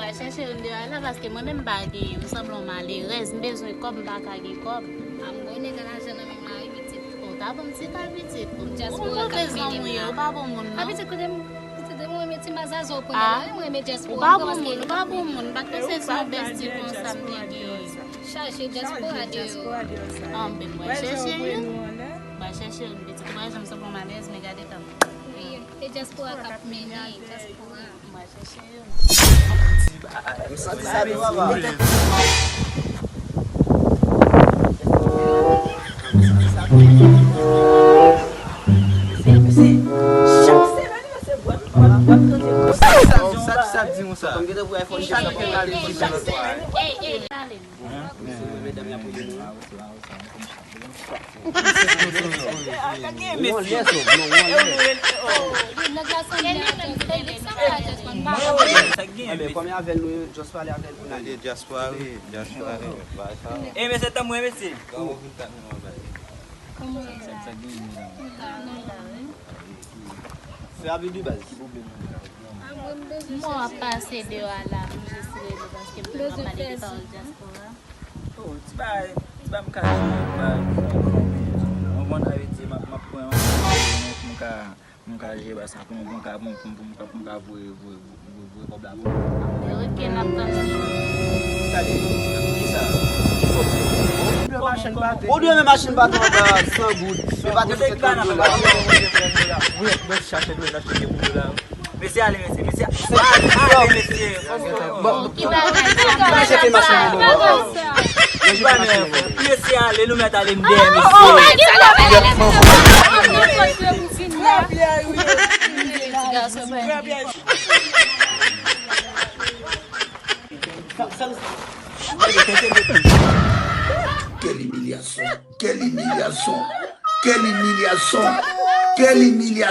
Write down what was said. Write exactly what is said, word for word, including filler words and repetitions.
Chèche youn deyò la, paske mwen menm m pa genyen. M sanble yon malerèz, m bezwen kòb, m pa ka gen kòb. A, m bon nèg a lajan nan menm la, wi, pitit. Ou ta ban m ti kal, pitit. Ou bezwen mwen, ou pa bon moun, non. A, pitit, koute m, pitit, mwen renmen ti mazazo ou pran la, wi, mwen renmen dyaspora, ou pa bon moun, ou pa bon moun. M pa t panse se yon bèsti konsa m te genyen. Chaje dyaspora deyò. Anben, m pral chèche youn. M pral chèche youn, pitit. Ou pa janm sanble yon malerèz, men gade tan. Wi, e dyaspora k ap mennen, dyaspora. M pral chèche youn. M santi sa devan, papa. Chak semèn, yo se bwè, bwè, bwè, tande. Sa, sa, sa di nou sa? Chak semèn, chak semèn. Medam y ap rele nou. Sa gen mesye. Sa gen mesye. Kòm avèl nou, just pale avèl pou nou. Dyaspora, wi, dyaspora, wi. E mesye, tanpri, mesye. Fè abit de baz. Mwen ap pase deyò a la, m jis rele paske m bezwen pale de pawòl dyaspora. Oh, ti bagay, ti bagay m ka jere, m ka, m konn sa vle di, m ap, m ap pran yon ti bagay pou m ka, pou m ka jere bagay sa, pou m, pou m ka, pou m, pou m, pou m ka, pou m ka voye, voye, voye, voye kòb la pou mwen. Ok, n ap tann. Gade, kisa? Ki kòb se? Ou dwe men machin baton anba san goud. Men pa te fè trant dola. Wi, mwen chache dwe n achte de pou dola. Mesye ale, mesye, mesye. Ale, ale, mesye. Bon, ki bagay sa? Mwen jete machin nan men. Mwen jete machin nan men. Mesye ale, nou mèt ale m dèyè, mesye. Quelle humiliation, quelle humiliation, quelle humiliation, quelle humiliation.